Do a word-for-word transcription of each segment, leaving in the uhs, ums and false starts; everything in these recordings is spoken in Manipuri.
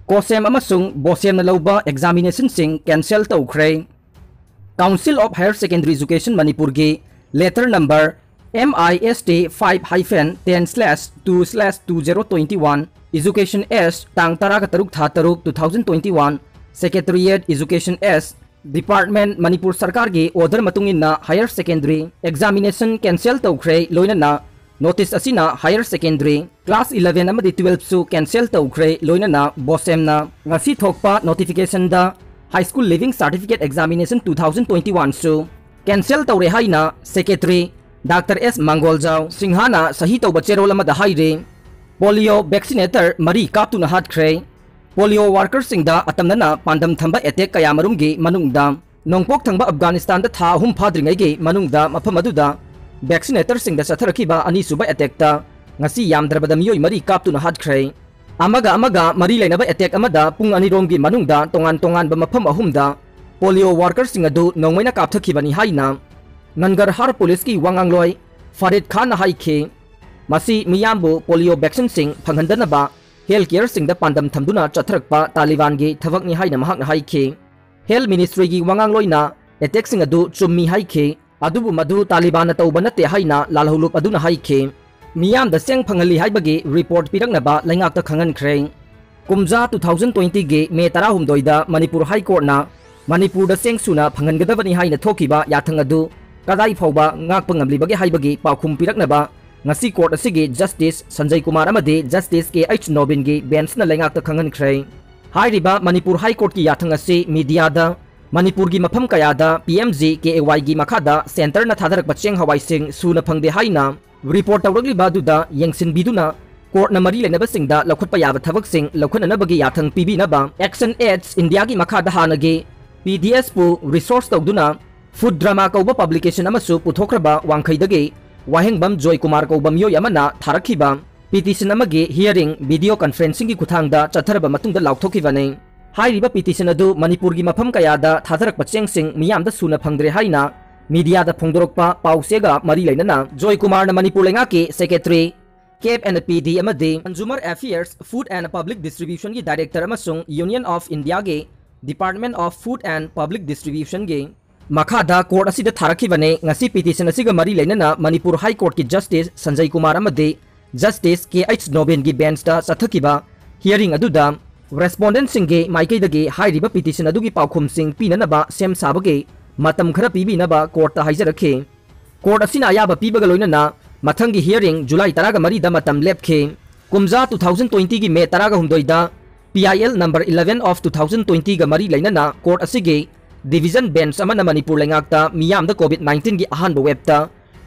ꯀꯣꯁꯦꯝ ꯑꯃꯁꯨꯡ ꯕꯣꯁꯦꯝꯅ ꯂꯧꯕ examinationꯁꯤꯡ cancel ꯇꯧꯈ꯭ꯔꯦ꯫ Council of Higher Secondary Education ꯃꯅꯤꯄꯨꯔꯒꯤ letter number M I S T five hyphen ten slash two slash two zero twenty one, Education S, ꯇꯥꯡ ꯇꯔꯥꯒ ꯇꯔꯨꯛ ꯊꯥ ꯇꯔꯨꯛ two thousand twenty one, Secretariat, Education S, Department, Manipur ꯁꯔꯀꯥꯔꯒꯤ order ꯃꯇꯨꯡ ꯏꯟꯅ higher secondary examination cancel ꯇꯧꯈ꯭ꯔꯦ, ꯂꯣꯏꯅꯅ notice ꯑꯁꯤꯅ higher secondary class eleven ꯑꯃꯗꯤ twelve ꯁꯨ cancel ꯇꯧꯈ꯭ꯔꯦ, ꯂꯣꯏꯅꯅ ꯕꯣꯁꯦꯝꯅ ꯉꯁꯤ ꯊꯣꯛꯄ notification ꯗ High School Leaving Certificate Examination two thousand twenty one ꯁꯨ cancel ꯇꯧꯔꯦ ꯍꯥꯏꯅ Secretary Doctor S ꯃꯥꯡꯒꯣꯜꯖꯥꯎ ꯁꯤꯡꯍꯥꯅ ꯁꯍꯤ ꯇꯧꯕ ꯆꯦꯔꯣꯜ ꯑꯃꯗ ꯍꯥꯏꯔꯤ꯫ Polio vaccinator ꯃꯔꯤ ꯀꯥꯞꯇꯨꯅ ꯍꯥꯠꯈ꯭ꯔꯦ꯫ Polio workerꯁꯤꯡꯗ ꯑꯇꯝꯅꯅ ꯄꯥꯟꯗꯝ ꯊꯝꯕ attack ꯀꯌꯥꯃꯔꯨꯝꯒꯤ ꯃꯅꯨꯡꯗ ꯅꯣꯡꯄꯣꯛ ꯊꯪꯕ ꯑꯐꯒꯥꯅꯤꯁꯇꯥꯟꯗ ꯊꯥ ꯑꯍꯨꯝ ꯐꯥꯗ꯭ꯔꯤꯉꯩꯒꯤ ꯃꯅꯨꯡꯗ ꯃꯐꯝ ꯑꯗꯨꯗ vaccinatorꯁꯤꯡꯗ ꯆꯠꯊꯔꯛꯈꯤꯕ ꯑꯅꯤꯁꯨꯕ attackꯇ ꯉꯁꯤ ꯌꯥꯝꯗ꯭ꯔꯕꯗ ꯃꯤꯑꯣꯏ ꯃꯔꯤ ꯀꯥꯞꯇꯨꯅ ꯍꯥꯠꯈ꯭ꯔꯦ꯫ ꯑꯃꯒ ꯑꯃꯒ ꯃꯔꯤ ꯂꯩꯅꯕ attack ꯑꯃꯗ ꯄꯨꯡ ꯑꯅꯤꯔꯣꯝꯒꯤ ꯃꯅꯨꯡꯗ ꯇꯣꯉꯥꯟ ꯇꯣꯉꯥꯟꯕ ꯃꯐꯝ ꯑꯍꯨꯝꯗ polio workerꯁꯤꯡ ꯑꯗꯨ ꯅꯣꯡꯃꯩꯅ ꯀꯥꯞꯊꯈꯤꯕꯅꯤ ꯍꯥꯏꯅ ꯅꯟꯒꯔꯍꯥꯔ ꯄꯨꯂꯤꯁꯀꯤ ꯋꯥꯉꯥꯡꯂꯣꯏ ꯐꯔꯤꯗ ꯈꯥꯟꯅ ꯍꯥꯏꯈꯤ꯫ ꯃꯁꯤ ꯃꯤꯌꯥꯝꯕꯨ polio vaccineꯁꯤꯡ ꯐꯪꯍꯟꯗꯅꯕ health careꯁꯤꯡꯗ ꯄꯥꯟꯗꯝ ꯊꯝꯗꯨꯅ ꯆꯠꯊꯔꯛꯄ ꯇꯥꯂꯤꯕꯥꯟꯒꯤ ꯊꯕꯛꯅꯤ ꯍꯥꯏꯅ ꯃꯍꯥꯛꯅ ꯍꯥꯏꯈꯤ꯫ Health Ministryꯒꯤ ꯋꯥꯉꯥꯡꯂꯣꯏꯅ attackꯁꯤꯡ ꯑꯗꯨ ꯆꯨꯝꯃꯤ ꯍꯥꯏꯈꯤ, ꯑꯗꯨꯕꯨ ꯃꯗꯨ ꯇꯥꯂꯤꯕꯥꯟꯅ ꯇꯧꯕ ꯅꯠꯇꯦ ꯍꯥꯏꯅ ꯂꯥꯜꯍꯧꯂꯨꯞ ꯑꯗꯨꯅ ꯍꯥꯏꯈꯤ꯫ ꯃꯤꯌꯥꯝꯗ ꯆꯦꯡ ꯐꯪꯍꯜꯂꯤ ꯍꯥꯏꯕꯒꯤ report ꯄꯤꯔꯛꯅꯕ ꯂꯩꯉꯥꯛꯇ ꯈꯪꯍꯟꯈ꯭ꯔꯦ꯫ ꯀꯨꯝꯖꯥ two thousand twenty ꯒꯤ ꯃꯦ ꯇꯔꯥꯍꯨꯝꯗꯣꯏꯗ ꯃꯅꯤꯄꯨꯔ High Courtꯅ ꯃꯅꯤꯄꯨꯔꯗ ꯆꯦꯡ ꯁꯨꯅ ꯐꯪꯍꯟꯒꯗꯕꯅꯤ ꯍꯥꯏꯅ ꯊꯣꯛꯈꯤꯕ ꯌꯥꯊꯪ ꯑꯗꯨ ꯀꯗꯥꯏ ꯐꯥꯎꯕ ꯉꯥꯛꯄ ꯉꯝꯂꯤꯕꯒꯦ ꯍꯥꯏꯕꯒꯤ ꯄꯥꯎꯈꯨꯝ ꯄꯤꯔꯛꯅꯕ ꯉꯁꯤ court ꯑꯁꯤꯒꯤ Justice ꯁꯟꯖꯌ ꯀꯨꯃꯥꯔ ꯑꯃꯗꯤ Justice K H ꯅꯣꯕꯤꯟꯒꯤ benchꯅ ꯂꯩꯉꯥꯛꯇ ꯈꯪꯍꯟꯈ꯭ꯔꯦ꯫ ꯍꯥꯏꯔꯤꯕ ꯃꯅꯤꯄꯨꯔ High Courtꯀꯤ ꯌꯥꯊꯪ ꯑꯁꯤ mediaꯗ ꯃꯅꯤꯄꯨꯔꯒꯤ ꯃꯐꯝ ꯀꯌꯥꯗ P M G K A Yꯒꯤ ꯃꯈꯥꯗ centreꯅ ꯊꯥꯗꯔꯛꯄ ꯆꯦꯡ ꯍꯋꯥꯏꯁꯤꯡ ꯁꯨꯅ ꯐꯪꯗꯦ ꯍꯥꯏꯅ report ꯇꯧꯔꯛꯂꯤꯕ ꯑꯗꯨꯗ ꯌꯦꯡꯁꯤꯟꯕꯤꯗꯨꯅ courtꯅ ꯃꯔꯤ ꯂꯩꯅꯕꯁꯤꯡꯗ ꯂꯧꯈꯠꯄ ꯌꯥꯕ ꯊꯕꯛꯁꯤꯡ ꯂꯧꯈꯠꯅꯅꯕꯒꯤ ꯌꯥꯊꯪ ꯄꯤꯕꯤꯅꯕ Action Aids Indiaꯒꯤ ꯃꯈꯥꯗ ꯍꯥꯟꯅꯒꯤ P D Sꯄꯨ resource ꯇꯧꯗꯨꯅ Food Drama ꯀꯧꯕ publication ꯑꯃꯁꯨ ꯄꯨꯊꯣꯛꯈ꯭ꯔꯕ ꯋꯥꯡꯈꯩꯗꯒꯤ ꯋꯥꯍꯦꯡꯕꯝ ꯖꯣꯏꯀꯨꯃꯥꯔ ꯀꯧꯕ ꯃꯤꯑꯣꯏ ꯑꯃꯅ ꯊꯥꯔꯛꯈꯤꯕ petition ꯑꯃꯒꯤ hearing video conferencingꯒꯤ ꯈꯨꯠꯊꯥꯡꯗ ꯆꯠꯊꯔꯕ ꯃꯇꯨꯡꯗ ꯂꯥꯎꯊꯣꯛꯈꯤꯕꯅꯤ꯫ ꯍꯥꯏꯔꯤꯕ petition ꯑꯗꯨ ꯃꯅꯤꯄꯨꯔꯒꯤ ꯃꯐꯝ ꯀꯌꯥꯗ ꯊꯥꯗꯔꯛꯄ ꯆꯦꯡꯁꯤꯡ ꯃꯤꯌꯥꯝꯗ ꯁꯨꯅ ꯐꯪꯗ꯭ꯔꯦ ꯍꯥꯏꯅ mediaꯗ ꯐꯣꯡꯗꯣꯔꯛꯄ ꯄꯥꯎꯆꯦꯒ ꯃꯔꯤ ꯂꯩꯅꯅ ꯖꯣꯏꯀꯨꯃꯥꯔꯅ ꯃꯅꯤꯄꯨꯔ ꯂꯩꯉꯥꯛꯀꯤ Secretary ꯀꯦꯞ ꯑꯦꯟ ꯄꯤ ꯗꯤ ꯑꯃꯗꯤ Consumer Affairs, Food and Public Distribution ꯒꯤ Director ꯑꯃꯁꯨꯡ Union of India ꯒꯤ Department of Food and Public Distribution ꯒꯤ ꯃꯈꯥꯗ court ꯑꯁꯤꯗ ꯊꯥꯔꯛꯈꯤꯕꯅꯤ꯫ ꯉꯁꯤ petition ꯑꯁꯤꯒ ꯃꯔꯤ ꯂꯩꯅꯅ ꯃꯅꯤꯄꯨꯔ High Court ꯀꯤ Justice ꯁꯟꯖꯌ ꯀꯨꯃꯥꯔ ꯑꯃꯗꯤ Justice ꯀꯦ ꯑꯩꯆ ꯅꯣꯕꯦꯟꯒꯤ bench ꯇ ꯆꯠꯊꯈꯤꯕ hearing ꯑꯗꯨꯗ respondent ꯁꯤꯡꯒꯤ ꯃꯥꯏꯀꯩꯗꯒꯤ ꯍꯥꯏꯔꯤꯕ petition ꯑꯗꯨꯒꯤ ꯄꯥꯎꯈꯨꯝꯁꯤꯡ ꯄꯤꯅꯅꯕ ꯁꯦꯝ ꯁꯥꯕꯒꯤ ꯃꯇꯝ ꯈꯔ ꯄꯤꯕꯤꯅꯕ court ꯇ ꯍꯥꯏꯖꯔꯛꯈꯤ꯫ Court ꯑꯁꯤꯅ ꯑꯌꯥꯕ ꯄꯤꯕꯒ ꯂꯣꯏꯅꯅ ꯃꯊꯪꯒꯤ hearing July ꯇꯔꯥꯒ ꯃꯔꯤꯗ ꯃꯇꯝ ꯂꯦꯞꯈꯤ꯫ ꯀꯨꯝꯖꯥ two thousand twenty ꯒꯤ May ꯇꯔꯥꯒ ꯍꯨꯝꯗꯣꯏꯗ P I L number eleven of two thousand twenty ꯒ ꯃꯔꯤ ꯂꯩꯅꯅ court ꯑꯁꯤꯒꯤ division bench ꯑꯃꯅ ꯃꯅꯤꯄꯨꯔ ꯂꯩꯉꯥꯛꯇ ꯃꯤꯌꯥꯝꯗ COVID nineteen ꯒꯤ ꯑꯍꯥꯟꯕ wave ꯇ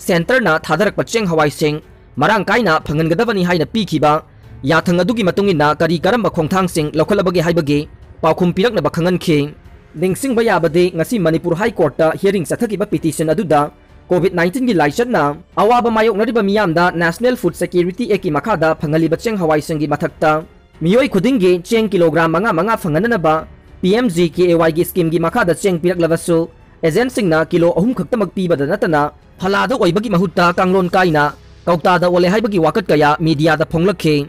centre ꯅ ꯊꯥꯗꯔꯛꯄ ꯆꯦꯡ ꯍꯋꯥꯏꯁꯤꯡ ꯃꯔꯥꯡ ꯀꯥꯏꯅ ꯐꯪꯍꯟꯒꯗꯕꯅꯤ ꯍꯥꯏꯅ ꯄꯤꯈꯤꯕ ꯌꯥꯊꯪ ꯑꯗꯨꯒꯤ ꯃꯇꯨꯡ ꯏꯟꯅ ꯀꯔꯤ ꯀꯔꯝꯕ ꯈꯣꯡꯊꯥꯡꯁꯤꯡ ꯂꯧꯈꯠꯂꯕꯒꯦ ꯍꯥꯏꯕꯒꯤ ꯄꯥꯎꯈꯨꯝ ꯄꯤꯔꯛꯅꯕ ꯈꯪꯍꯟꯈꯤ꯫ ꯅꯤꯡꯁꯤꯡꯕ ꯌꯥꯕꯗꯤ, ꯉꯁꯤ ꯃꯅꯤꯄꯨꯔ High Court ꯇ hearing ꯆꯠꯊꯈꯤꯕ petition ꯑꯗꯨꯗ COVID nineteen ꯒꯤ ꯂꯥꯏꯆꯠꯅ ꯑꯋꯥꯕ ꯃꯥꯌꯣꯛꯅꯔꯤꯕ ꯃꯤꯌꯥꯝꯗ National Food Security Act ꯀꯤ ꯃꯈꯥꯗ ꯐꯪꯍꯜꯂꯤꯕ ꯆꯦꯡ ꯍꯋꯥꯏꯁꯤꯡꯒꯤ ꯃꯊꯛꯇ ꯃꯤꯑꯣꯏ ꯈꯨꯗꯤꯡꯒꯤ ꯆꯦꯡ kilogram ꯃꯉꯥ ꯃꯉꯥ ꯐꯪꯍꯟꯅꯅꯕ P M G K A Y ꯒꯤ scheme ꯒꯤ ꯃꯈꯥꯗ ꯆꯦꯡ ꯄꯤꯔꯛꯂꯕꯁꯨ, agent ꯁꯤꯡꯅ kilo ꯑꯍꯨꯝ ꯈꯛꯇꯃꯛ ꯄꯤꯕꯗ ꯅꯠꯇꯅ ꯐꯂꯥꯗ ꯑꯣꯏꯕꯒꯤ ꯃꯍꯨꯠꯇ ꯀꯥꯡꯂꯣꯟ ꯀꯥꯏꯅ ꯀꯧꯇꯥꯗ ꯑꯣꯜꯂꯦ ꯍꯥꯏꯕꯒꯤ ꯋꯥꯀꯠ ꯀꯌꯥ media ꯗ ꯐꯣꯡꯂꯛꯈꯤ꯫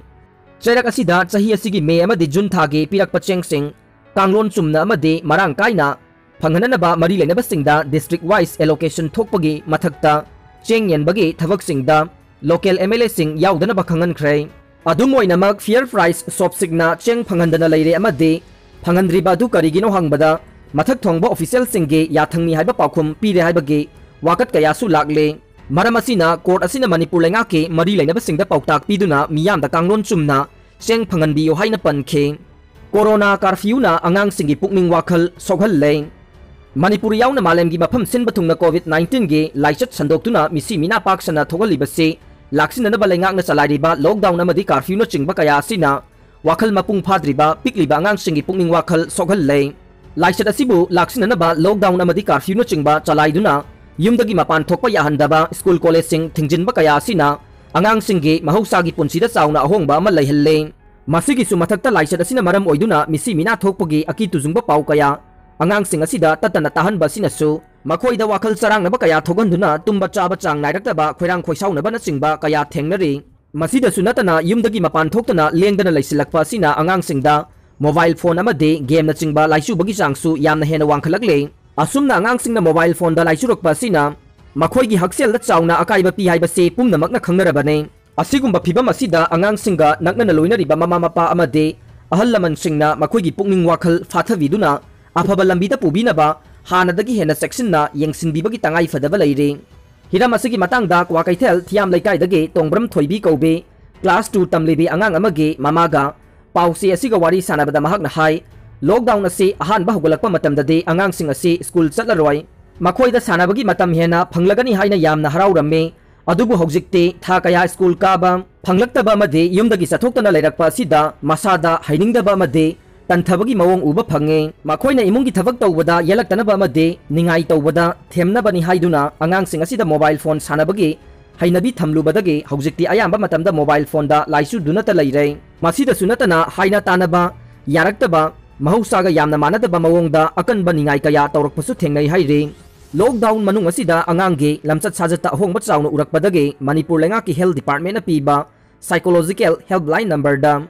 ꯆꯩꯔꯛ ꯑꯁꯤꯗ ꯆꯍꯤ ꯑꯁꯤꯒꯤ May ꯑꯃꯗꯤ June ꯊꯥꯒꯤ ꯄꯤꯔꯛꯄ ꯆꯦꯡꯁꯤꯡ ꯀꯥꯡꯂꯣꯟ ꯆꯨꯝꯅ ꯑꯃꯗꯤ ꯃꯔꯥꯡ ꯀꯥꯏꯅ ꯐꯪꯍꯟꯅꯅꯕ ꯃꯔꯤ ꯂꯩꯅꯕꯁꯤꯡꯗ district wise allocation ꯊꯣꯛꯄꯒꯤ ꯃꯊꯛꯇ ꯆꯦꯡ ꯌꯦꯟꯕꯒꯤ ꯊꯕꯛꯁꯤꯡꯗ local M L A ꯁꯤꯡ ꯌꯥꯎꯗꯅꯕ ꯈꯪꯍꯟꯈ꯭ꯔꯦ꯫ ꯑꯗꯨꯝ ꯑꯣꯏꯅꯃꯛ, Fair Price shop ꯁꯤꯡꯅ ꯆꯦꯡ ꯐꯪꯍꯟꯗꯅ ꯂꯩꯔꯦ ꯑꯃꯗꯤ ꯐꯪꯍꯟꯗ꯭ꯔꯤꯕ ꯑꯗꯨ ꯀꯔꯤꯒꯤꯅꯣ ꯍꯪꯕꯗ, ꯃꯊꯛ ꯊꯣꯡꯕ official ꯁꯤꯡꯒꯤ ꯌꯥꯊꯪꯅꯤ ꯍꯥꯏꯕ ꯄꯥꯎꯈꯨꯝ ꯄꯤꯔꯦ ꯍꯥꯏꯕꯒꯤ ꯋꯥꯀꯠ ꯀꯌꯥꯁꯨ ꯂꯥꯛꯂꯦ꯫ ꯃꯔꯝ ꯑꯁꯤꯅ court ꯑꯁꯤꯅ ꯃꯅꯤꯄꯨꯔ ꯂꯩꯉꯥꯛꯀꯤ ꯃꯔꯤ ꯂꯩꯅꯕꯁꯤꯡꯗ ꯄꯥꯎꯇꯥꯛ ꯄꯤꯗꯨꯅ ꯃꯤꯌꯥꯝꯗ ꯀꯥꯡꯂꯣꯟ ꯆꯨꯝꯅ ꯆꯦꯡ ꯐꯪꯍꯟꯕꯤꯌꯨ ꯍꯥꯏꯅ ꯄꯟꯈꯤ꯫ Corona curfew ꯅ ꯑꯉꯥꯡꯁꯤꯡꯒꯤ ꯄꯨꯛꯅꯤꯡ ꯋꯥꯈꯜ ꯁꯣꯛꯍꯜꯂꯦ꯫ ꯃꯅꯤꯄꯨꯔ ꯌꯥꯎꯅ ꯃꯥꯂꯦꯝꯒꯤ ꯃꯐꯝ ꯁꯤꯟꯕ ꯊꯨꯡꯅ COVID nineteen ꯒꯤ ꯂꯥꯏꯆꯠ ꯁꯟꯗꯣꯛꯇꯨꯅ ꯃꯤꯁꯤ ꯃꯤꯅꯥ ꯄꯥꯛ ꯁꯟꯅ ꯊꯣꯛꯍꯜꯂꯤꯕꯁꯤ ꯂꯥꯛꯁꯤꯟꯅꯅꯕ ꯂꯩꯉꯥꯛꯅ ꯆꯂꯥꯏꯔꯤꯕ lockdown ꯑꯃꯗꯤ curfew ꯅꯆꯤꯡꯕ ꯀꯌꯥ ꯑꯁꯤꯅ ꯋꯥꯈꯜ ꯃꯄꯨꯡ ꯐꯥꯗ꯭ꯔꯤꯕ ꯄꯤꯛꯂꯤꯕ ꯑꯉꯥꯡꯁꯤꯡꯒꯤ ꯄꯨꯛꯅꯤꯡ ꯋꯥꯈꯜ ꯁꯣꯛꯍꯜꯂꯦ꯫ ꯂꯥꯏꯆꯠ ꯑꯁꯤꯕꯨ ꯂꯥꯛꯁꯤꯟꯅꯅꯕ lockdown ꯑꯃꯗꯤ curfew ꯅꯆꯤꯡꯕ ꯆꯂꯥꯏꯗꯨꯅ ꯌꯨꯝꯗꯒꯤ ꯃꯄꯥꯟ ꯊꯣꯛꯄ ꯌꯥꯍꯟꯗꯕ, school college ꯁꯤꯡ ꯊꯤꯡꯖꯤꯟꯕ ꯀꯌꯥ ꯑꯁꯤꯅ ꯑꯉꯥꯡꯁꯤꯡꯒꯤ ꯃꯍꯧꯁꯥꯒꯤ ꯄꯨꯟꯁꯤꯗ ꯆꯥꯎꯅ ꯑꯍꯣꯡꯕ ꯑꯃ ꯂꯩꯍꯜꯂꯦ꯫ ꯃꯁꯤꯒꯤꯁꯨ ꯃꯊꯛꯇ ꯂꯥꯏꯆꯠ ꯑꯁꯤꯅ ꯃꯔꯝ ꯑꯣꯏꯗꯨꯅ ꯃꯤꯁꯤ ꯃꯤꯅꯥ ꯊꯣꯛꯄꯒꯤ ꯑꯀꯤ ꯇꯨꯖꯨꯡꯕ ꯄꯥꯎ ꯀꯌꯥ ꯑꯉꯥꯡꯁꯤꯡ ꯑꯁꯤꯗ ꯇꯠꯇꯅ ꯇꯥꯍꯟꯕ ꯑꯁꯤꯅꯁꯨ ꯃꯈꯣꯏꯗ ꯋꯥꯈꯜ ꯆꯔꯥꯡꯅꯕ ꯀꯌꯥ ꯊꯣꯛꯍꯟꯗꯨꯅ ꯇꯨꯝꯕ ꯆꯥꯕ ꯆꯥꯡ ꯅꯥꯏꯔꯛꯇꯕ, ꯈꯣꯏꯔꯥꯡ ꯈꯣꯏꯁꯥꯎꯅꯕꯅꯆꯤꯡꯕ ꯀꯌꯥ ꯊꯦꯡꯅꯔꯤ꯫ ꯃꯁꯤꯗꯁꯨ ꯅꯠꯇꯅ ꯌꯨꯝꯗꯒꯤ ꯃꯄꯥꯟ ꯊꯣꯛꯇꯅ ꯂꯦꯡꯗꯅ ꯂꯩꯁꯤꯜꯂꯛꯄ ꯑꯁꯤꯅ ꯑꯉꯥꯡꯁꯤꯡꯗ mobile phone ꯑꯃꯗꯤ game ꯅꯆꯤꯡꯕ ꯂꯥꯏꯆꯨꯕꯒꯤ ꯆꯥꯡꯁꯨ ꯌꯥꯝꯅ ꯍꯦꯟꯅ ꯋꯥꯡꯈꯠꯂꯛꯂꯦ꯫ ꯑꯁꯨꯝꯅ ꯑꯉꯥꯡꯁꯤꯡꯅ mobile phoneꯗ ꯂꯥꯏꯆꯨꯔꯛꯄ ꯑꯁꯤꯅ ꯃꯈꯣꯏꯒꯤ ꯍꯛꯁꯦꯜꯗ ꯆꯥꯎꯅ ꯑꯀꯥꯏꯕ ꯄꯤ ꯍꯥꯏꯕꯁꯤ ꯄꯨꯝꯅꯃꯛꯅ ꯈꯪꯅꯔꯕꯅꯤ꯫ ꯑꯁꯤꯒꯨꯝꯕ ꯐꯤꯚꯝ ꯑꯁꯤꯗ ꯑꯉꯥꯡꯁꯤꯡꯒ ꯅꯛꯅꯅ ꯂꯣꯏꯅꯔꯤꯕ ꯃꯃꯥ ꯃꯄꯥ ꯑꯃꯗꯤ ꯑꯍꯜ ꯂꯃꯟꯁꯤꯡꯅ ꯃꯈꯣꯏꯒꯤ ꯄꯨꯛꯅꯤꯡ ꯋꯥꯈꯜ ꯐꯥꯊꯕꯤꯗꯨꯅ ꯑꯐꯕ ꯂꯝꯕꯤꯗ ꯄꯨꯕꯤꯅꯕ ꯍꯥꯟꯅꯗꯒꯤ ꯍꯦꯟꯅ ꯆꯦꯛꯁꯤꯟꯅ ꯌꯦꯡꯁꯤꯟꯕꯤꯕꯒꯤ ꯇꯉꯥꯏ ꯐꯗꯕ ꯂꯩꯔꯤ꯫ ꯍꯤꯔꯝ ꯑꯁꯤꯒꯤ ꯃꯇꯥꯡꯗ ꯀ꯭ꯋꯥꯀꯩꯊꯦꯜ ꯊꯤꯌꯥꯝ ꯂꯩꯀꯥꯏꯗꯒꯤ ꯇꯣꯡꯕ꯭ꯔꯝ ꯊꯣꯏꯕꯤ ꯀꯧꯕꯤ class two ꯇꯝꯂꯤꯕꯤ ꯑꯉꯥꯡ ꯑꯃꯒꯤ ꯃꯃꯥꯒ ꯄꯥꯎꯆꯦ ꯑꯁꯤꯒ ꯋꯥꯔꯤ ꯁꯥꯟꯅꯕꯗ ꯃꯍꯥꯛꯅ ꯍꯥꯏ, lockdown ꯑꯁꯤ ꯑꯍꯥꯟꯕ ꯍꯧꯒꯠꯂꯛꯄ ꯃꯇꯝꯗꯗꯤ ꯑꯉꯥꯡꯁꯤꯡ ꯑꯁꯤ school ꯆꯠꯂꯔꯣꯏ, ꯃꯈꯣꯏꯗ ꯁꯥꯟꯅꯕꯒꯤ ꯃꯇꯝ ꯍꯦꯟꯅ ꯐꯪꯂꯒꯅꯤ ꯍꯥꯏꯅ ꯌꯥꯝꯅ ꯍꯔꯥꯎꯔꯝꯃꯤ꯫ ꯑꯗꯨꯕꯨ ꯍꯧꯖꯤꯛꯇꯤ ꯊꯥ ꯀꯌꯥ school ꯀꯥꯕ ꯐꯪꯂꯛꯇꯕ ꯑꯃꯗꯤ ꯌꯨꯝꯗꯒꯤ ꯆꯠꯊꯣꯛꯇꯅ ꯂꯩꯔꯛꯄ ꯑꯁꯤꯗ ꯃꯁꯥꯗ ꯍꯩꯅꯤꯡꯗꯕ ꯑꯃꯗꯤ ꯇꯟꯊꯕꯒꯤ ꯃꯑꯣꯡ ꯎꯕ ꯐꯪꯉꯤ꯫ ꯃꯈꯣꯏꯅ ꯏꯃꯨꯡꯒꯤ ꯊꯕꯛ ꯇꯧꯕꯗ ꯌꯦꯠꯂꯛꯇꯅꯕ ꯑꯃꯗꯤ ꯅꯤꯡꯉꯥꯏ ꯇꯧꯕꯗ ꯊꯦꯝꯅꯕꯅꯤ ꯍꯥꯏꯗꯨꯅ ꯑꯉꯥꯡꯁꯤꯡ ꯑꯁꯤꯗ mobile phone ꯁꯥꯟꯅꯕꯒꯤ ꯍꯩꯅꯕꯤ ꯊꯝꯂꯨꯕꯗꯒꯤ ꯍꯧꯖꯤꯛꯇꯤ ꯑꯌꯥꯝꯕ ꯃꯇꯝꯗ mobile phoneꯗ ꯂꯥꯏꯆꯨꯗꯨꯅꯇ ꯂꯩꯔꯦ꯫ ꯃꯁꯤꯗꯁꯨ ꯅꯠꯇꯅ ꯍꯥꯏꯅ ꯇꯥꯅꯕ ꯌꯥꯔꯛꯇꯕ, ꯃꯍꯧꯁꯥꯒ ꯌꯥꯝꯅ ꯃꯥꯟꯅꯗꯕ ꯃꯑꯣꯡꯗ ꯑꯀꯟꯕ ꯅꯤꯡꯉꯥꯏ ꯀꯌꯥ ꯇꯧꯔꯛꯄꯁꯨ ꯊꯦꯡꯅꯩ ꯍꯥꯏꯔꯤ꯫ Lockdown ꯃꯅꯨꯡ ꯑꯁꯤꯗ ꯑꯉꯥꯡꯒꯤ ꯂꯝꯆꯠ ꯁꯥꯖꯠꯇ ꯑꯍꯣꯡꯕ ꯆꯥꯎꯅ ꯎꯔꯛꯄꯗꯒꯤ ꯃꯅꯤꯄꯨꯔ ꯂꯩꯉꯥꯛꯀꯤ health departmentꯅ ꯄꯤꯕ psychological helpline numberꯗ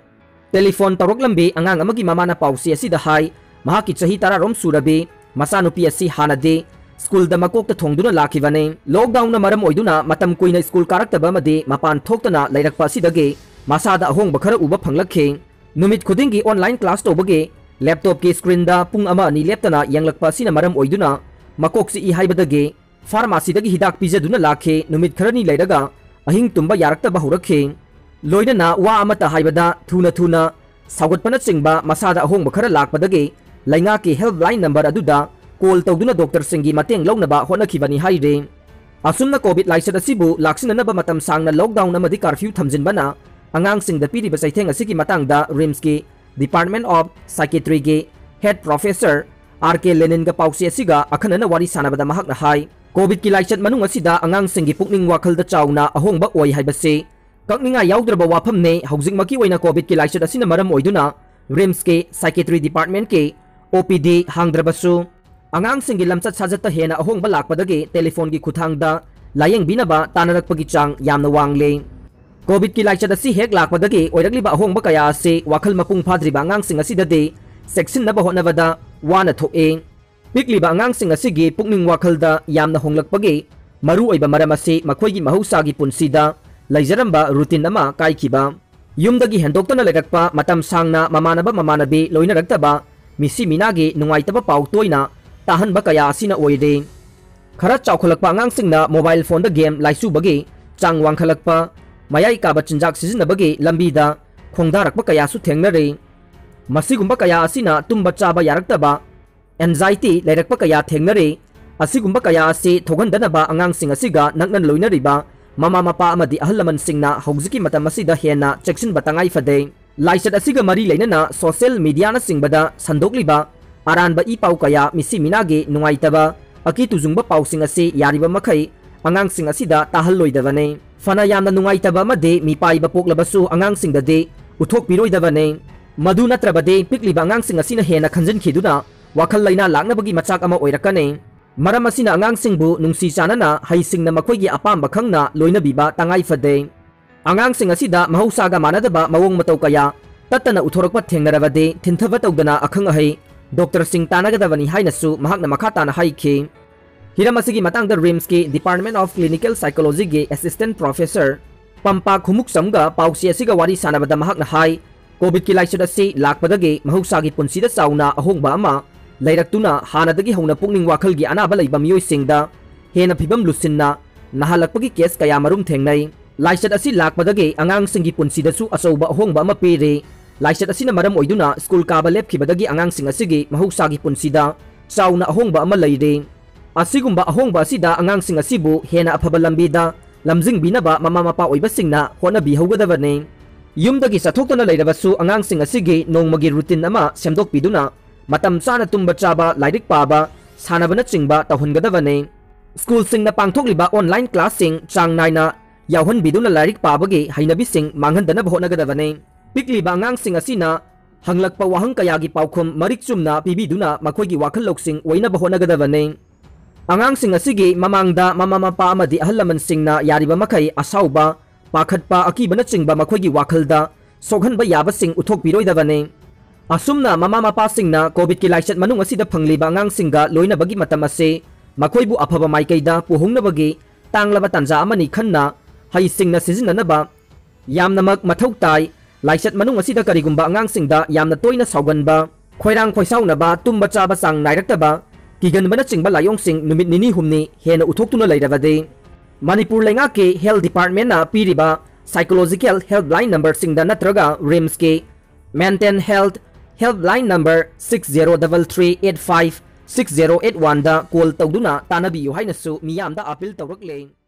telephone ꯇꯧꯔꯛꯂꯝꯕꯤ ꯑꯉꯥꯡ ꯑꯃꯒꯤ ꯃꯃꯥꯅ ꯄꯥꯎꯆꯦ ꯑꯁꯤꯗ ꯍꯥꯏ, ꯃꯍꯥꯛꯀꯤ ꯆꯍꯤ ꯇꯔꯥꯔꯣꯝ ꯁꯨꯔꯕꯤ ꯃꯆꯥꯅꯨꯄꯤ ꯑꯁꯤ ꯍꯥꯟꯅꯗꯤ schoolꯗ ꯃꯀꯣꯛꯇ ꯊꯣꯡꯗꯨꯅ ꯂꯥꯛꯈꯤꯕꯅꯤ꯫ Lockdownꯅ ꯃꯔꯝ ꯑꯣꯏꯗꯨꯅ ꯃꯇꯝ ꯀꯨꯏꯅ school ꯀꯥꯔꯛꯇꯕ ꯑꯃꯗꯤ ꯃꯄꯥꯟ ꯊꯣꯛꯇꯅ ꯂꯩꯔꯛꯄ ꯑꯁꯤꯗꯒꯤ ꯃꯁꯥꯗ ꯑꯍꯣꯡꯕ ꯈꯔ ꯎꯕ ꯐꯪꯂꯛꯈꯤ꯫ ꯅꯨꯃꯤꯠ ꯈꯨꯗꯤꯡꯒꯤ online class ꯇꯧꯕꯒꯤ laptopꯀꯤ screenꯗ ꯄꯨꯡ ꯑꯃ ꯑꯅꯤ ꯂꯦꯞꯇꯅ ꯌꯦꯡꯂꯛꯄ ꯑꯁꯤꯅ ꯃꯔꯝ ꯑꯣꯏꯗꯨꯅ ꯃꯀꯣꯛ ꯆꯤꯛꯏ ꯍꯥꯏꯕꯗꯒꯤ pharmacyꯗꯒꯤ ꯍꯤꯗꯥꯛ ꯄꯤꯖꯗꯨꯅ ꯂꯥꯛꯈꯤ꯫ ꯅꯨꯃꯤꯠ ꯈꯔꯅꯤ ꯂꯩꯔꯒ ꯑꯍꯤꯡ ꯇꯨꯝꯕ ꯌꯥꯔꯛꯇꯕ ꯍꯧꯔꯛꯈꯤ꯫ ꯂꯣꯏꯅꯅ ꯋꯥ ꯑꯃꯠꯇ ꯍꯥꯏꯕꯗ ꯊꯨꯅ ꯊꯨꯅ ꯁꯧꯒꯠꯄꯅꯆꯤꯡꯕ ꯃꯁꯥꯗ ꯑꯍꯣꯡꯕ ꯈꯔ ꯂꯥꯛꯄꯗꯒꯤ ꯂꯩꯉꯥꯛꯀꯤ helpline number ꯑꯗꯨꯗ call ꯇꯧꯗꯨꯅ doctorꯁꯤꯡꯒꯤ ꯃꯇꯦꯡ ꯂꯧꯅꯕ ꯍꯣꯠꯅꯈꯤꯕꯅꯤ ꯍꯥꯏꯔꯤ꯫ ꯑꯁꯨꯝꯅ COVID ꯂꯥꯏꯆꯠ ꯑꯁꯤꯕꯨ ꯂꯥꯛꯁꯤꯟꯅꯅꯕ ꯃꯇꯝ ꯁꯥꯡꯅ lockdown ꯑꯃꯗꯤ curfew ꯊꯝꯖꯤꯟꯕꯅ ꯑꯉꯥꯡꯁꯤꯡꯗ ꯄꯤꯔꯤꯕ ꯆꯩꯊꯦꯡ ꯑꯁꯤꯒꯤ ꯃꯇꯥꯡꯗ RIMSꯀꯤ Department of Psychiatryꯒꯤ head professor R K Leninꯒ ꯄꯥꯎꯆꯦ ꯑꯁꯤꯒ ꯑꯈꯟꯅꯅ ꯋꯥꯔꯤ ꯁꯥꯟꯅꯕꯗ ꯃꯍꯥꯛꯅ ꯍꯥꯏ, COVIDꯀꯤ ꯂꯥꯏꯆꯠ ꯃꯅꯨꯡ ꯑꯁꯤꯗ ꯑꯉꯥꯡꯁꯤꯡꯒꯤ ꯄꯨꯛꯅꯤꯡ ꯋꯥꯈꯜꯗ ꯆꯥꯎꯅ ꯑꯍꯣꯡꯕ ꯑꯣꯏ ꯍꯥꯏꯕꯁꯤ ꯀꯛꯅꯤꯡꯉꯥꯏ ꯌꯥꯎꯗ꯭ꯔꯕ ꯋꯥꯐꯝꯅꯤ꯫ ꯍꯧꯖꯤꯛꯃꯛꯀꯤ ꯑꯣꯏꯅ COVIDꯀꯤ ꯂꯥꯏꯆꯠ ꯑꯁꯤꯅ ꯃꯔꯝ ꯑꯣꯏꯗꯨꯅ RIMSꯀꯤ psychiatry departmentꯀꯤ OPD ꯍꯥꯡꯗ꯭ꯔꯕꯁꯨ, ꯑꯉꯥꯡꯁꯤꯡꯒꯤ ꯂꯝꯆꯠ ꯁꯥꯖꯠꯇ ꯍꯦꯟꯅ ꯑꯍꯣꯡꯕ ꯂꯥꯛꯄꯗꯒꯤ telephoneꯒꯤ ꯈꯨꯠꯊꯥꯡꯗ ꯂꯥꯌꯦꯡꯕꯤꯅꯕ ꯇꯥꯟꯅꯔꯛꯄꯒꯤ ꯆꯥꯡ ꯌꯥꯝꯅ ꯋꯥꯡꯂꯦ꯫ ꯀꯣꯚꯤꯗꯀꯤ ꯂꯥꯏꯆꯠ ꯑꯁꯤ ꯍꯦꯛ ꯂꯥꯛꯄꯗꯒꯤ ꯑꯣꯏꯔꯛꯂꯤꯕ ꯑꯍꯣꯡꯕ ꯀꯌꯥ ꯑꯁꯤ ꯋꯥꯈꯜ ꯃꯄꯨꯡ ꯐꯥꯗ꯭ꯔꯤꯕ ꯑꯉꯥꯡꯁꯤꯡ ꯑꯁꯤꯗꯗꯤ ꯆꯦꯛꯁꯤꯟꯅꯕ ꯍꯣꯠꯅꯕꯗ ꯋꯥꯅ ꯊꯣꯛꯏ꯫ ꯄꯤꯛꯂꯤꯕ ꯑꯉꯥꯡꯁꯤꯡ ꯑꯁꯤꯒꯤ ꯄꯨꯛꯅꯤꯡ ꯋꯥꯈꯜꯗ ꯌꯥꯝꯅ ꯍꯣꯡꯂꯛꯄꯒꯤ ꯃꯔꯨꯑꯣꯏꯕ ꯃꯔꯝ ꯑꯁꯤ ꯃꯈꯣꯏꯒꯤ ꯃꯍꯧꯁꯥꯒꯤ ꯄꯨꯟꯁꯤꯗ ꯂꯩꯖꯔꯝꯕ ꯔꯨꯇꯤꯟ ꯑꯃ ꯀꯥꯏꯈꯤꯕ꯫ ꯌꯨꯝꯗꯒꯤ ꯍꯦꯟꯗꯣꯛꯇꯅ ꯂꯩꯔꯛꯄ, ꯃꯇꯝ ꯁꯥꯡꯅ ꯃꯃꯥꯟꯅꯕ ꯃꯃꯥꯟꯅꯕꯤ ꯂꯣꯏꯅꯔꯛꯇꯕ, ꯃꯤꯁꯤ ꯃꯤꯅꯥꯒꯤ ꯅꯨꯡꯉꯥꯏꯇꯕ ꯄꯥꯎ ꯇꯣꯏꯅ ꯇꯥꯍꯟꯕ ꯀꯌꯥ ꯑꯁꯤꯅ ꯑꯣꯏꯔꯦ꯫ ꯈꯔ ꯆꯥꯎꯈꯠꯂꯛꯄ ꯑꯉꯥꯡꯁꯤꯡꯅ ꯃꯣꯕꯥꯏꯜ ꯐꯣꯟꯗ ꯒꯦꯝ ꯂꯥꯏꯆꯨꯕꯒꯤ ꯆꯥꯡ ꯋꯥꯡꯈꯠꯂꯛꯄ, ꯃꯌꯥꯏ ꯀꯥꯕ ꯆꯤꯟꯖꯥꯛ ꯁꯤꯖꯤꯟꯅꯕꯒꯤ ꯂꯝꯕꯤꯗ ꯈꯣꯡꯗꯥꯔꯛꯄ ꯀꯌꯥꯁꯨ ꯊꯦꯡꯅꯔꯦ꯫ ꯃꯁꯤꯒꯨꯝꯕ ꯀꯌꯥ ꯑꯁꯤꯅ ꯇꯨꯝꯕ ꯆꯥꯕ ꯌꯥꯔꯛꯇꯕ, ꯑꯦꯟꯖꯥꯏꯇꯤ ꯂꯩꯔꯛꯄ ꯀꯌꯥ ꯊꯦꯡꯅꯔꯦ꯫ ꯑꯁꯤꯒꯨꯝꯕ ꯀꯌꯥ ꯑꯁꯤ ꯊꯣꯛꯍꯟꯗꯅꯕ ꯑꯉꯥꯡꯁꯤꯡ ꯑꯁꯤꯒ ꯅꯛꯅꯅ ꯂꯣꯏꯅꯔꯤꯕ ꯃꯃꯥ ꯃꯄꯥ ꯑꯃꯗꯤ ꯑꯍꯜ ꯂꯃꯟꯁꯤꯡꯅ ꯍꯧꯖꯤꯛꯀꯤ ꯃꯇꯝ ꯑꯁꯤꯗ ꯍꯦꯟꯅ ꯆꯦꯛꯁꯤꯟꯕ ꯇꯉꯥꯏ ꯐꯗꯦ꯫ ꯂꯥꯏꯆꯠ ꯑꯁꯤꯒ ꯃꯔꯤ ꯂꯩꯅꯅ ꯁꯣꯁꯤꯌꯦꯜ ꯃꯤꯗꯤꯌꯥꯅꯆꯤꯡꯕꯗ ꯁꯟꯗꯣꯛꯂꯤꯕ ꯑꯔꯥꯟꯕ ꯏ ꯄꯥꯎ ꯀꯌꯥ, ꯃꯤꯁꯤ ꯃꯤꯅꯥꯒꯤ ꯅꯨꯡꯉꯥꯏꯇꯕ, ꯑꯀꯤ ꯇꯨꯖꯨꯡꯕ ꯄꯥꯎꯁꯤꯡ ꯑꯁꯤ ꯌꯥꯔꯤꯕ ꯃꯈꯩ ꯑꯉꯥꯡꯁꯤꯡ ꯑꯁꯤꯗ ꯇꯥꯍꯜꯂꯣꯏꯗꯕꯅꯤ꯫ ꯐꯅ ꯌꯥꯝꯅ ꯅꯨꯡꯉꯥꯏꯇꯕ ꯑꯃꯗꯤ ꯃꯤꯄꯥꯏꯕ ꯄꯣꯛꯂꯕꯁꯨ ꯑꯉꯥꯡꯁꯤꯡꯗꯗꯤ ꯎꯠꯊꯣꯛꯄꯤꯔꯣꯏꯗꯕꯅꯤ꯫ ꯃꯗꯨ ꯅꯠꯇ꯭ꯔꯕꯗꯤ ꯄꯤꯛꯂꯤꯕ ꯑꯉꯥꯡꯁꯤꯡ ꯑꯁꯤꯅ ꯍꯦꯟꯅ ꯈꯟꯖꯤꯟꯈꯤꯗꯨꯅ ꯋꯥꯈꯜ ꯂꯩꯅꯥ ꯂꯥꯛꯅꯕꯒꯤ ꯃꯆꯥꯛ ꯑꯃ ꯑꯣꯏꯔꯛꯀꯅꯤ꯫ ꯃꯔꯝ ꯑꯁꯤꯅ ꯑꯉꯥꯡꯁꯤꯡꯕꯨ ꯅꯨꯡꯁꯤ ꯆꯥꯟꯅꯅ ꯍꯩꯁꯤꯡꯅ ꯃꯈꯣꯏꯒꯤ ꯑꯄꯥꯝꯕ ꯈꯪꯅ ꯂꯣꯏꯅꯕꯤꯕ ꯇꯉꯥꯏ ꯐꯗꯦ꯫ ꯑꯉꯥꯡꯁꯤꯡ ꯑꯁꯤꯗ ꯃꯍꯧꯁꯥꯒ ꯃꯥꯟꯅꯗꯕ ꯃꯑꯣꯡ ꯃꯇꯧ ꯀꯌꯥ ꯇꯠꯇꯅ ꯎꯠꯊꯣꯔꯛꯄ ꯊꯦꯡꯅꯔꯕꯗꯤ ꯊꯤꯟꯊꯕ ꯇꯧꯗꯅ ꯑꯈꯪ ꯑꯍꯩ ꯗꯣꯛꯇꯔꯁꯤꯡ ꯇꯥꯟꯅꯒꯗꯕꯅꯤ ꯍꯥꯏꯅꯁꯨ ꯃꯍꯥꯛꯅ ꯃꯈꯥ ꯇꯥꯅ ꯍꯥꯏꯈꯤ꯫ ꯍꯤꯔꯝ ꯑꯁꯤꯒꯤ ꯃꯇꯥꯡꯗ ꯔꯤꯝꯁꯀꯤ Department of Clinical Psychologyꯒꯤ assistant professor ꯄꯝꯄꯥ ꯈꯨꯃꯨꯛꯆꯝꯒ ꯄꯥꯎꯆꯦ ꯑꯁꯤꯒ ꯋꯥꯔꯤ ꯁꯥꯟꯅꯕꯗ ꯃꯍꯥꯛꯅ ꯍꯥꯏ, ꯀꯣꯚꯤꯗꯀꯤ ꯂꯥꯏꯆꯠ ꯑꯁꯤ ꯂꯥꯛꯄꯗꯒꯤ ꯃꯍꯧꯁꯥꯒꯤ ꯄꯨꯟꯁꯤꯗ ꯆꯥꯎꯅ ꯑꯍꯣꯡꯕ ꯑꯃ ꯂꯩꯔꯛꯇꯨꯅ ꯍꯥꯟꯅꯗꯒꯤ ꯍꯧꯅ ꯄꯨꯛꯅꯤꯡ ꯋꯥꯈꯜꯒꯤ ꯑꯅꯥꯕ ꯂꯩꯕ ꯃꯤꯑꯣꯏꯁꯤꯡꯗ ꯍꯦꯟꯅ ꯐꯤꯕꯝ ꯂꯨꯁꯤꯟꯅ ꯅꯥꯍꯜꯂꯛꯄꯒꯤ ꯀꯦꯁ ꯀꯌꯥ ꯃꯔꯨꯝ ꯊꯦꯡꯅꯩ꯫ ꯂꯥꯏꯆꯠ ꯑꯁꯤ ꯂꯥꯛꯄꯗꯒꯤ ꯑꯉꯥꯡꯁꯤꯡꯒꯤ ꯄꯨꯟꯁꯤꯗꯁꯨ ꯑꯆꯧꯕ ꯑꯍꯣꯡꯕ ꯑꯃ ꯄꯤꯔꯤ꯫ ꯂꯥꯏꯆꯠ ꯑꯁꯤꯅ ꯃꯔꯝ ꯑꯣꯏꯗꯨꯅ ꯁ꯭ꯀꯨꯜ ꯀꯥꯕ ꯂꯦꯞꯈꯤꯕꯗꯒꯤ ꯑꯉꯥꯡꯁꯤꯡ ꯑꯁꯤꯒꯤ ꯃꯍꯧꯁꯥꯒꯤ ꯄꯨꯟꯁꯤꯗ ꯆꯥꯎꯅ ꯑꯍꯣꯡꯕ ꯑꯃ ꯂꯩꯔꯤ꯫ ꯑꯁꯤꯒꯨꯝꯕ ꯑꯍꯣꯡꯕ ꯑꯁꯤꯗ ꯑꯉꯥꯡꯁꯤꯡ ꯑꯁꯤꯕꯨ ꯍꯦꯟꯅ ꯑꯐꯕ ꯂꯝꯕꯤꯗ ꯂꯝꯖꯤꯡꯕꯤꯅꯕ ꯃꯃꯥ ꯃꯄꯥ ꯑꯣꯏꯕꯁꯤꯡꯅ ꯍꯣꯠꯅꯕꯤꯍꯧꯒꯗꯕꯅꯤ꯫ ꯌꯨꯝꯗꯒꯤ ꯆꯠꯊꯣꯛꯇꯅ ꯂꯩꯔꯕꯁꯨ ꯑꯉꯥꯡꯁꯤꯡ ꯑꯁꯤꯒꯤ ꯅꯣꯡꯃꯒꯤ ꯔꯨꯇꯤꯟ ꯑꯃ ꯁꯦꯝꯗꯣꯛꯄꯤꯗꯨꯅ ꯃꯇꯝ ꯆꯥꯅ ꯇꯨꯝꯕ ꯆꯥꯕ, ꯂꯥꯏꯔꯤꯛ ꯄꯥꯕ, ꯁꯥꯟꯅꯕꯅꯆꯤꯡꯕ ꯇꯧꯍꯟꯒꯗꯕꯅꯤ꯫ ꯁ꯭ꯀꯨꯜꯁꯤꯡꯅ ꯄꯥꯡꯊꯣꯛꯂꯤꯕ ꯑꯣꯟꯂꯥꯏꯟ ꯀ꯭ꯂꯥꯁꯁꯤꯡ ꯆꯥꯡ ꯅꯥꯏꯅ ꯌꯥꯎꯍꯟꯕꯤꯗꯨꯅ ꯂꯥꯏꯔꯤꯛ ꯄꯥꯕꯒꯤ ꯍꯩꯅꯕꯤꯁꯤꯡ ꯃꯥꯡꯍꯟꯗꯅꯕ ꯍꯣꯠꯅꯒꯗꯕꯅꯤ꯫ ꯄꯤꯛꯂꯤꯕ ꯑꯉꯥꯡꯁꯤꯡ ꯑꯁꯤꯅ ꯍꯪꯂꯛꯄ ꯋꯥꯍꯪ ꯀꯌꯥꯒꯤ ꯄꯥꯎꯈꯨꯝ ꯃꯔꯤꯛ ꯆꯨꯝꯅ ꯄꯤꯕꯤꯗꯨꯅ ꯃꯈꯣꯏꯒꯤ ꯋꯥꯈꯜ ꯂꯧꯁꯤꯡ ꯑꯣꯏꯅꯕ ꯍꯣꯠꯅꯒꯗꯕꯅꯤ꯫ ꯑꯉꯥꯡꯁꯤꯡ ꯑꯁꯤꯒꯤ ꯃꯃꯥꯡꯗ ꯃꯃꯥ ꯃꯄꯥ ꯑꯃꯗꯤ ꯑꯍꯜ ꯂꯃꯟꯁꯤꯡꯅ ꯌꯥꯔꯤꯕ ꯃꯈꯩ ꯑꯁꯥꯎꯕ, ꯄꯥꯈꯠꯄ, ꯑꯀꯤꯕꯅꯆꯤꯡꯕ ꯃꯈꯣꯏꯒꯤ ꯋꯥꯈꯜꯗ ꯁꯣꯛꯍꯟꯕ ꯌꯥꯕꯁꯤꯡ ꯎꯠꯊꯣꯛꯄꯤꯔꯣꯏꯗꯕꯅꯤ꯫ ꯑꯁꯨꯝꯅ ꯃꯃꯥ ꯃꯄꯥꯁꯤꯡꯅ COVID-ꯀꯤ ꯂꯥꯏꯆꯠ ꯃꯅꯨꯡ ꯑꯁꯤꯗ ꯐꯪꯂꯤꯕ ꯑꯉꯥꯡꯁꯤꯡꯒ ꯂꯣꯏꯅꯕꯒꯤ ꯃꯇꯝ ꯑꯁꯤ ꯃꯈꯣꯏꯕꯨ ꯑꯐꯕ ꯃꯥꯏꯀꯩꯗ ꯄꯨꯍꯣꯡꯅꯕꯒꯤ ꯇꯥꯡꯂꯕ ꯇꯥꯟꯖꯥ ꯑꯃꯅꯤ ꯈꯟꯅ ꯍꯩꯁꯤꯡꯅ ꯁꯤꯖꯤꯟꯅꯅꯕ ꯌꯥꯝꯅꯃꯛ ꯃꯊꯧ ꯇꯥꯏ꯫ ꯂꯥꯏꯆꯠ ꯃꯅꯨꯡ ꯑꯁꯤꯗ ꯀꯔꯤꯒꯨꯝꯕ ꯑꯉꯥꯡꯁꯤꯡꯗ ꯌꯥꯝꯅ ꯇꯣꯏꯅ ꯁꯥꯎꯒꯟꯕ, ꯈꯣꯏꯔꯥꯡ ꯈꯣꯏꯁꯥꯎꯅꯕ, ꯇꯨꯝꯕ ꯆꯥꯕ ꯆꯥꯡ ꯅꯥꯏꯔꯛꯇꯕ, ꯀꯤꯒꯟꯕꯅꯆꯤꯡꯕ ꯂꯥꯏꯑꯣꯡꯁꯤꯡ ꯅꯨꯃꯤꯠ ꯅꯤꯅꯤ ꯍꯨꯝꯅꯤ ꯍꯦꯟꯅ ꯎꯠꯊꯣꯛꯇꯨꯅ ꯂꯩꯔꯕꯗꯤ, ꯃꯅꯤꯄꯨꯔ ꯂꯩꯉꯥꯛꯀꯤ Health Department-ꯅ ꯄꯤꯔꯤꯕ psychological helpline number-ꯁꯤꯡꯗ ꯅꯠꯇ꯭ꯔꯒ RIMS-ꯀꯤ Mental Health Helpline Number six zero double three eight five six zero eight one-ꯗ call ꯇꯧꯗꯨꯅ ꯇꯥꯟꯅꯕꯤꯌꯨ ꯍꯥꯏꯅꯁꯨ ꯃꯤꯌꯥꯝꯗ appeal ꯇꯧꯔꯛꯂꯦ꯫